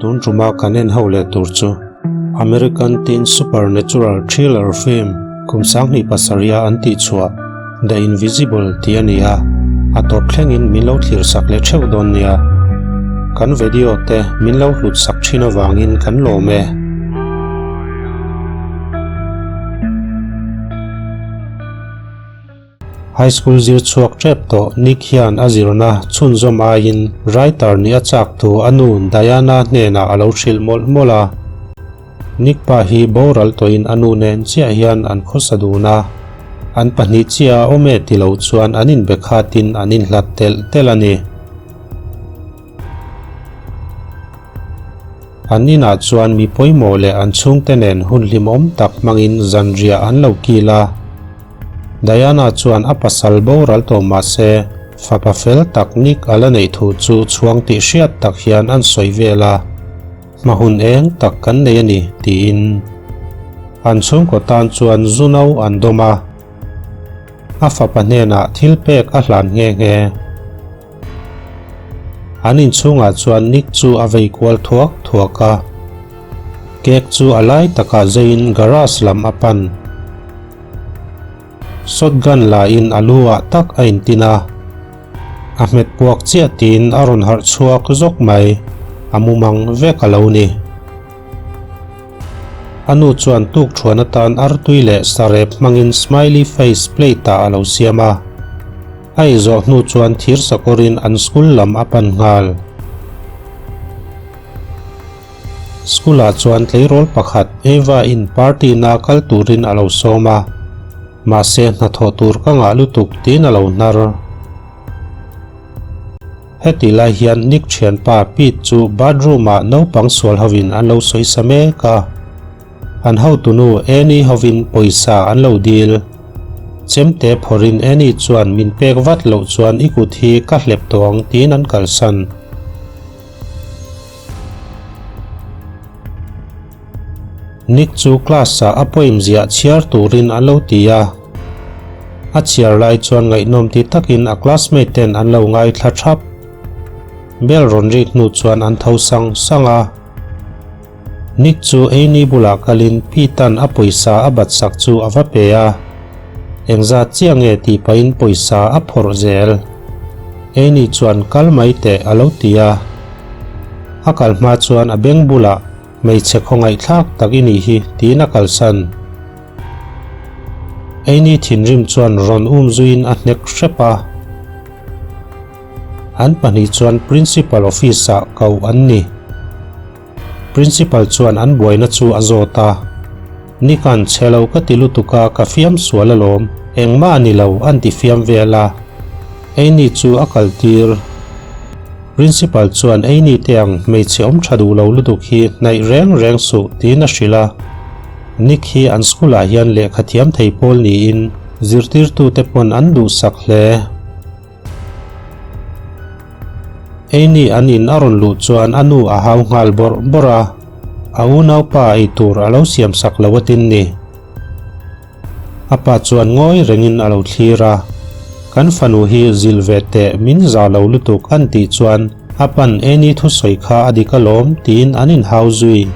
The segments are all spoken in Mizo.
Tun tuma kan en ho leh tur chu American teen supernatural thriller film kum 2007 a an tih chhuah The Invisible tih a ni a, a tawp thlengin min lo thlir sak leh theuh dawn nia. Kan video te min lo hlut sak thin avangin kan lawm e. High school zir chhuak tep tawh Nick hian a zirna chhunzawm aiin writer nih a chak thu a nu Diana hnenah a lo hrilh mawlh mawlh a. Nick pa hi boral tawhin a nu nen chiah hian an khawsa dun a, an pahnih chiah a awm e ti lo chuan an inbe khatin an inhlat telh telh a ni. An inah chuan mi pawimawh leh an chhungte nen hun hlimawm tak hmangin zanriah an lo kil a. Diana chuan a pasal boral tawh mah se, fapa fel tak Nick a la neih thu chu chhuang tih hriat tak hian an sawi vel a. Hma hun eng tak kan nei a ni, tiin an chhungkaw tan chuan zu no an dawm a. A fapa hnenah thil pek a hlan nghe nghe. An inchhungah chuan Nick chu a vei kual thuak thuak a. Cake chu a lai takah zeiin garage lam a pan. Shotgun la in a lu ah tak a intin a. A hmet puak chiah tiin a rawn harh chhuak zawk mai. A mumang vek a lo ni. A nu chuan tuk thuan atan artui leh sarep hmangin smiley face plate ah a lo siam a. A izawh hnu chuan thir sakawrin an school lam a pan nghal. School ah chuan tleirawl pakhat Eva in party na kal turin a lo sawm a, mahse hnathawh tur ka ngah lutuk tiin a lo hnar. Heti lai hian Nick thianpa Pete chu bathroom ah naupang sual hovin an lo sawi sa mek a. An hotunu Annie hovin pawisa an lo dil. Chemte phawrhin Annie chuan min pek vat loh chuan i kut hi ka hlep tawh ang tiin an kalsan. Nick chu class ah a poem ziah chhiar turin an lo ti a. A chhiar lai chuan ngaihnawm ti takin a classmate ten an lo ngaithla thap. Bell rawn rik hnu chuan an tho sang sang a. Nick chu Annie bulah kalin Pete-a'n a pawisa a bat sak chu a va pe a, engzat chiah nge tih pahin pawisa a phawrh zel. Annie chuan kal mai teh a lo ti a. A kal hma chuan a beng bulah hmeichhe khawngaihthlak tak i nih hi tiin a kalsan. Annie thinrim chuan rawn um zuiin a hnek hrep a. An pahnih chuan Principal office-ah koh an ni. Principal chuan an buaina chu a zawt a. Nikan chhe lo ka ti lutuk a, ka fiam sual alawm, engmah a ni lo an ti fiam vel a. Eini chu a kal tir. Principal chuan Eini te ang hmeichhe awm tha duh lo lutuk hi hnaih reng reng suh tiin a hrilh a. Nick hi an school ah hian lehkha thiam thei pawl niin zirtirtute pawn an duhsak hle. Eini an in a rawn luh chuan a nu a hau nghal bawrh bawrh a, a unaupa ei tur a lo siam sak lo atin ni. A pa chuan ngawi rengin a lo thlir a, Kan fanu hi zil ve teh min za lo lutuk an tih chuan a pan Eini thusawi kha a dik alawm tiin an inhau zui.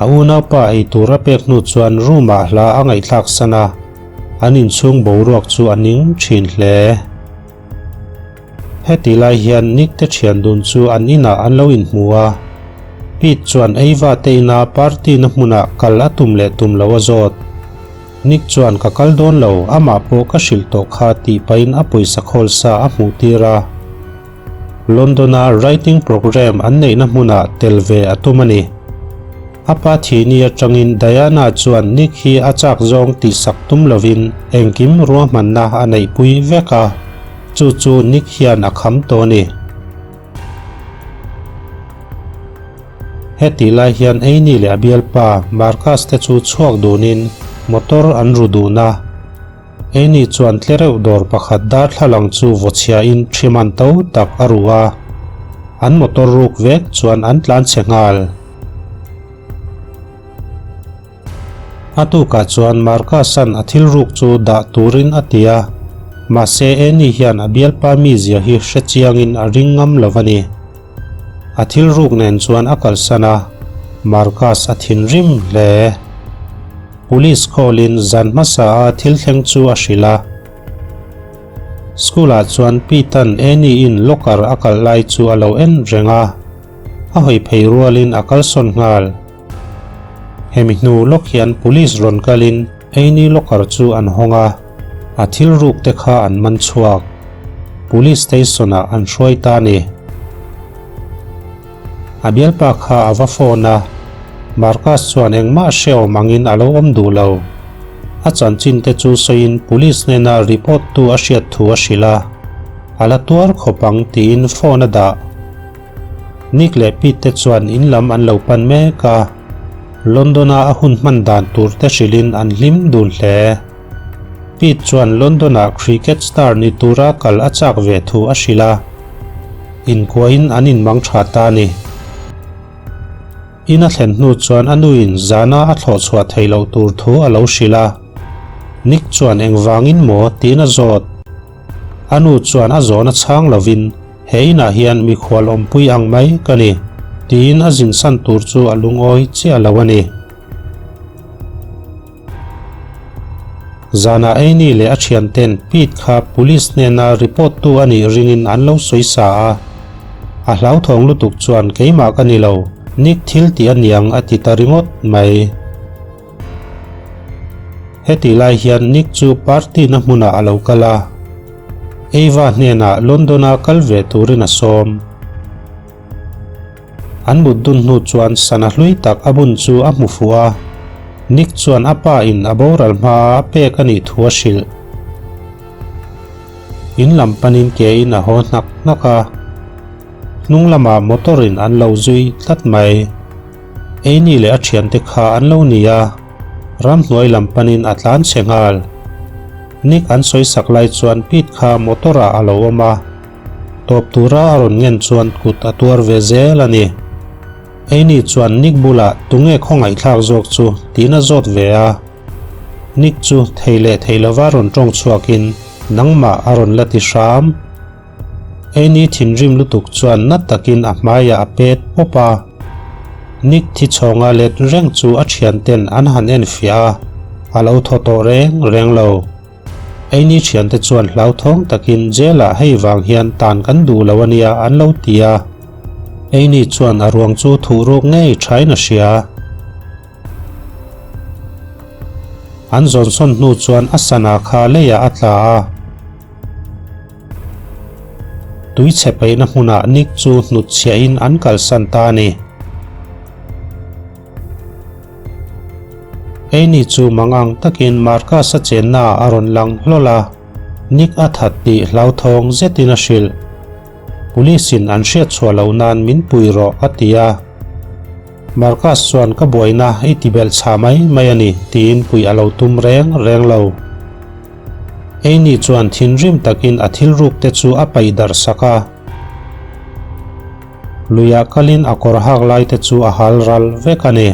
A unaupa ei tur a pek hnu chuan room ah hla a ngaihthlak san a, an inchhung boruak chu a ning thin hle. Heti lai hian Nick te thian dun chu an inah an lo inhmu a, Pete chuan Ava te ina party na hmunah kal a tum leh tum lo a zawt. Nick chuan ka kal dawn lo, amah pawh ka hrilh tawh kha tih pahin a pawisa khawl sa a hmuh tir a. London-a writing programme an neihna hmunah tel ve a tum a ni. A pa thihni atangin Diana chuan Nick hi a chak zawng tihsak tum lovin engkim ruahmanna a neihpui vek a, chu chu Nick hian a kham tawh a ni. Hetih lai hian Amy leh a bialpa Marcus te chu chhuak dunin motor an ru dun a. Amy chuan tlereuh dawr pakhat darthlalang chu vaw chhiain thi man to tak a ru a, an motor ruk vek chuan an tlan chhe nghal. A tukah chuan Marcus-a'n a thil ruk chu dah turin a ti a. Mahse Annie hian a bialpa mizia hi hre chiangin a ring ngam lo a ni. A thil ruk nen chuan a kalsan a, Marcus a thinrim hle. Police call in zan hmasa a thil thleng chu a hrilh a. School ah chuan Pete-a'n Annie in locker a kalh lai chu a lo en reng a, a hawi phei rualin a kalsawn nghal. Hemi hnu lawk hian police rawn kalin Annie locker chu an hawng a, a thil ruk te kha an man chhuak. Police station ah an hruai ta a ni. A bialpa kha a va phone a, Marcus chuan engmah hreawm angin a lo awm duh lo. A chanchin te chu sawiin police hnena report tu a hriat thu a hrilh a, a la tuar khawp ang tiin phone a dah. Nick leh Pete te chuan in lam an lo pan mek a, London a a hun hman dan tur te hrilhin an hlim dun hle. Pete chuan London-ah cricket star ni tura kal a chak ve thu a hrilh a, inkuahin an inmang tha ta a ni. In a thlen hnu chuan a nuin zana a thlawh chhuah theih loh tur thu a lo hrilh a, Nick chuan engvangin maw tiin a zawt. A nu chuan a zawhna chhang lovin he inah hian mikhual awmpui ang mai ka ni tiin a zinsan tur chu a lungawi chiah lo a ni. Zanah Annie leh a thianten Pete kha police hnena report tu a nih ringin an lo sawi sa a. A hlauthawng lutuk chuan keimah ka ni lo, Nick thil tih a niang a ti ta ringawt mai. Hetih lai hian Nick chu party na hmunah a lo kal a. Ava hnenah London-a kal ve turin a sawm. An mut dun hnu chuan sana hlui tak a bun chu a hmu fuh a, Nick chuan a pa in a boral hma a pek a nih thu a hrilh. In lam panin ke in a haw hnak hnak a, hnung lamah motor in an lo zui tlat mai. Amy leh a thiante kha an lo ni a, ramhnuai lam panin a tlan chhe nghal. Nick an sawi sak lai chuan Pete kha motor ah a lo awm a. Tawp tura a rawn ngen chuan kut a tuar ve zel a ni. Amy chuan Nick bulah tunge khawngaihthlak zawk chu tiin a zawt ve a. Nick chu thei leh thei lova rawn tawng chhuakin nangmah a rawn la ti hram. Amy thinrim lutuk chuan na takin a hmaiah a pet pawp a. Nick thi chhawnga let reng chu a thianten an han enfiah a, a lo thaw tawh reng reng lo. Eini thiante chuan hlauthawng takin jail-ah hei vang hian tan kan duh lo a nia an lo ti a. Eini chuan a ruang chu thuh ruk ngei thain a hria. An zawnsawn hnu chuan a sana kha leiah a tla a. Tui chhe peihna hmunah Nick chu hnutchhiahin an kalsan ta a ni. Amy chu mangang takin Marcus-a chennaah a rawn lang hlawl a, Nick a that tih hlauthawng zetin a hrilh. Police-in an hriat chhuah loh nan min pui rawh a ti a. Marcus chuan ka buaina i ti belh chha mai mai a ni tiin puih a lo tum reng reng lo. Amy chuan thinrim takin a thil ruk te chu a paih darh sak a. Luiah kalin a kawr hak lai te chu a hal ral vek a ni.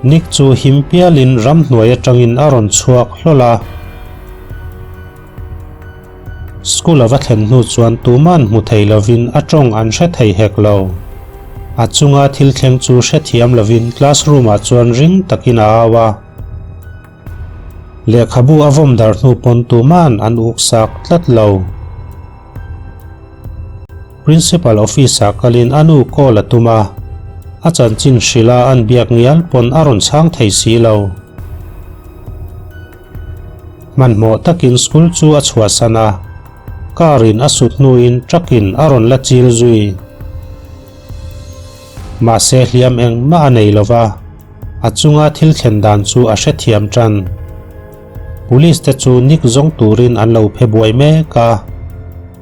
Nick chu him pialin ramhnuai atangin a rawn chhuak hlawl a. School a va thlen hnu chuan tuman hmu thei lovin a tawng an hre thei hek lo. A chunga thil thleng chu hrethiam lovin classroom ah chuan ring takin a au a. Lehkhabu a vawm dar hnu pawn tuman an uk sak tlat lo. Principal office ah kalin a nu call a tum a, a chanchin hrilh a an biak ngial pawn a rawn chhang thei si lo. Hmanhmawh takin school chu a chhuahsan a, car in a sut hnuin truck in a rawn la chil zui. Mahse hliam engmah a nei lova, a chunga thil thlen dan chu a hrethiam tan. Police te chu Nick zawng turin an lo phe buai mek a.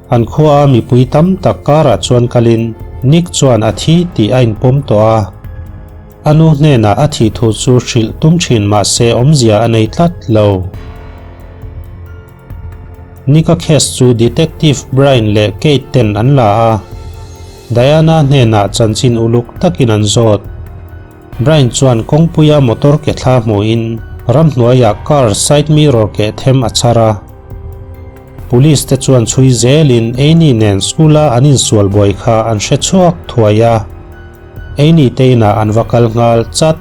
An khua a mipui tam tak karah chuan kalin Nick chuan a thi tih a inpawm tawh a. A nu hnenah a thih thu chu hrilh tum thin mahse awmzia a nei tlat lo. Nick-a case chu Detective Brian leh Kate ten an la a. Diana hnenah chanchin uluk takin an zawt. Brian chuan kawngpuia motor ke thla hmuhin ramhnuaiah car side mirror keh them a chhar a. Police te chuan chhui zelin Annie nen school a an insual buai kha an hre chhuak thuai a. Annie te inah an va kal nghal chat.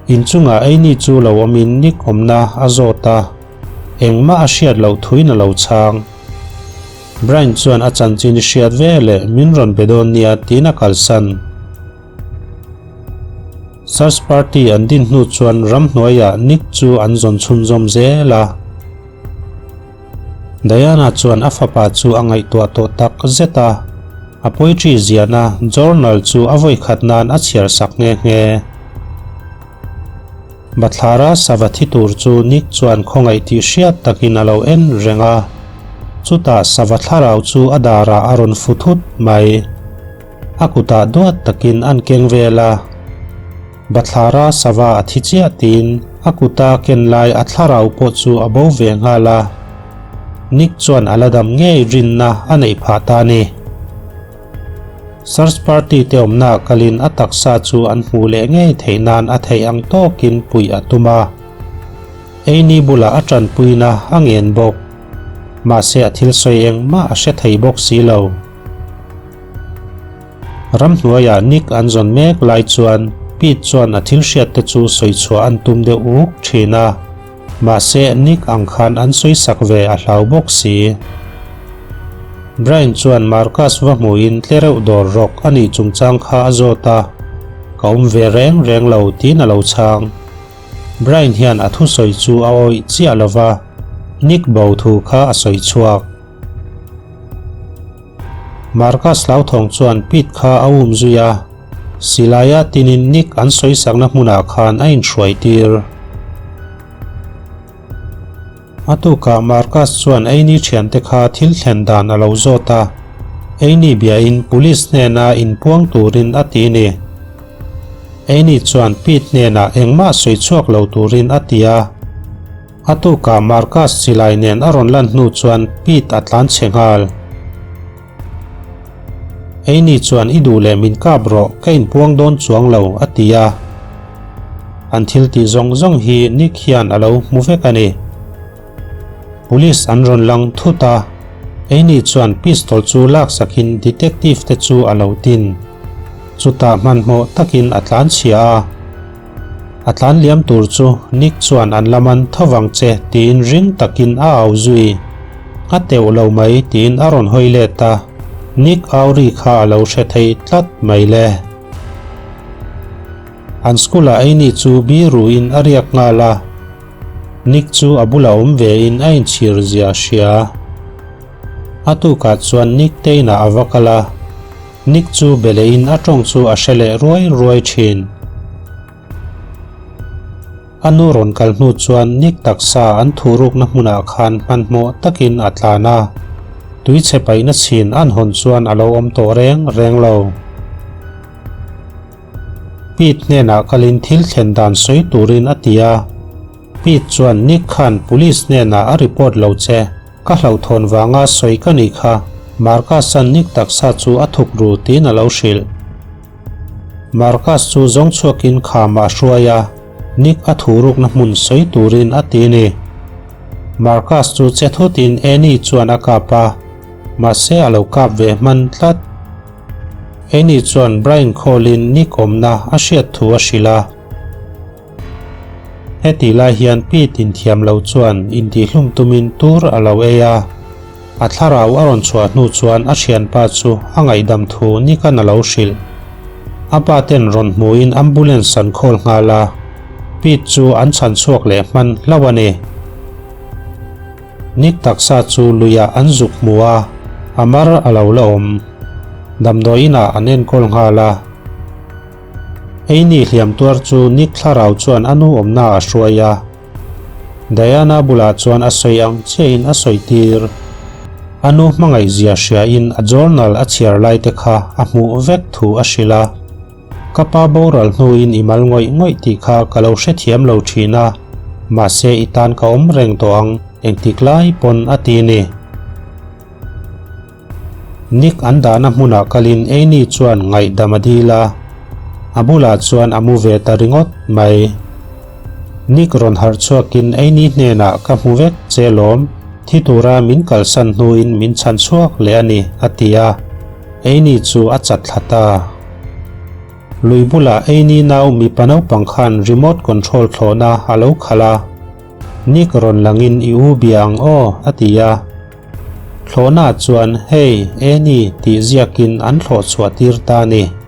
Inchungah Annie chu lo awmin Nick awmna a zawt a, engmah a hriat loh thuin a lo chhang. Brian chuan a chanchin i hriat ve leh min rawn be dawn nia tiin a kalsan. Search party an din hnu chuan ramhnuaiah Nick chu an zawn chhunzawm zel a. Diana chuan a fapa chu a ngaihtuah tawh tak zet a, a poetry ziahna journal chu a vawikhat nan a chhiar sak nghe nghe. Bathlara sava thi tur chu Nick chuan khawngaih tih hriat takin a lo en reng a, chutah sava thlarau chu a darah a rawn fu thut mai. A kutah duat takin an keng vel a, Bathlara sava a thi chiah tiin a kuta ken lai a thlarau pawh chu a bo ve nghal a, Nick chuan a la dam ngei rinna a neih phah ta a ni. Search party te awmna kalin a taksa chu an hmuh leh ngei theih nan a theih ang tawkin puih a tum a. Eini bulah a tanpuina a ngen bawk. Mahse a thil sawi engmah a hre thei bawk si lo. Ramhnuaiah Nick an zawn mek lai chuan Pete chuan a thil hriat te chu sawi chhuah an tum deuh uk thin a. Mahse Nick ang khan an sawi sak ve a hlau bawk si. Brian chuan Marcus va hmuhin tlereuh dawr rawk a nih chungchang kha a zawt a, Ka awm ve reng reng lo tiin a lo chhang. Brian hian a thusawi chu a awih chiah lo va, Nick bo thu kha a sawi chhuak. Marcus hlauthawng chuan Pete kha a um zui a, silaia tinin Nick an sawisakna hmunah khan a inhruai tir. A tukah Marcus chuan Annie thiante kha thil thlen dan a lo zawt a, Annie biain police hnena inpuang turin a ti ni. Annie chuan Pete hnenah engmah sawi chhuak lo turin a ti a. A tukah Marcus silai nen a rawn lan hnu chuan Pete a tlan chhe nghal. Eini chuan i duh leh min kap rawh, ka inpuang dawn chuang lo, a ti a. An thil tih zawng zawng hi Nick hian a lo hmu vek a ni. Police an rawn lang thut a, Eini chuan pistol chu laksakin detective te chu a lo tin. Chutah hmanhmawh takin a tlan chhia a. A tlan liam tur chu Nick chuan an la man tho vang che tiin ring takin a au zui. A teuh lo mai tiin a rawn hawi let a, Nick au ri kha a lo hre thei tlat mai le. An school ah Amy chu biruin a riak nghal a, Nick chu a bulah awm vein a inchhir zia a hria. A tukah chuan Nick te inah a va kal a, Nick chu be lehin a tawng chu a hre leh ruai ruai thin. A nu rawn kal hnu chuan Nick taksa an thurukna hmunah khan hmanhmawh takin a tlan a, tuichhe paihna chhin an hawn chuan a lo awm tawh reng reng lo. Pete hnenah kalin thil thlen dan sawi turin a ti a. Pete chuan Nick khan police hnenah a report lo che, ka hlauhthawn vanga sawi ka nih kha, Marcus-a'n Nick taksa chu a thuk ru tiin a lo hrilh. Marcus chu zawng chhuakin khamah a hruai a, Nick a thurukna hmun sawi turin a ti ni. Marcus chu che thutin Annie chuan a kap a, mahse a lo kap ve hman tlat. Annie chuan Brian call-in Nick awmna a hriat thu a hrilh a. Hetih lai hian Pete inthiam lo chuan intihlum tumin tur a lo ei a, a thlarau a rawn chhuah hnu chuan a thianpa chu a ngaihdam thu Nick-a'n a lo hrilh. A pa ten rawn hmuhin ambulance an call nghal a, Pete chu an chhan chhuak leh hman hlauh a ni. Nick taksa chu luiah an zuk hmu a, a mar a lo la awm. Damdawi inah an enkawl nghal a. Eini hliam tuar chu Nick thlarau chuan a nu awmna a hruai a. Diana bulah chuan a sawi ang chiahin a sawi tir. A nu hmangaihzia hriain a journal a chhiar lai te kha a hmuh vek thu a hrilh a. Ka pa boral hnuin i mal ngawih ngawih tih kha ka lo hrethiam lo thin a, mahse i tan ka awm reng tawh ang engtik lai pawn a ti ni. Nick an dahna hmunah kalin Annie chuan ngaihdam a dil a, a bulah chuan a mu ve ta ringawt mai. Nick rawn harh chhuakin Annie hnenah ka hmu vek che lawm. Thi tura min kalsan hnuin min chhan chhuak leh a ni, a ti a. Annie chu a chat thla ta. Lui bulah Annie nau mipa naupang khan remote control thlawhna a lo khalh a. Nick rawn langin i u bia ang aw, a ti a. Thlawhnaah chuan, Hey, Annie, tih ziakin an thlawh chhuah tir ta a ni.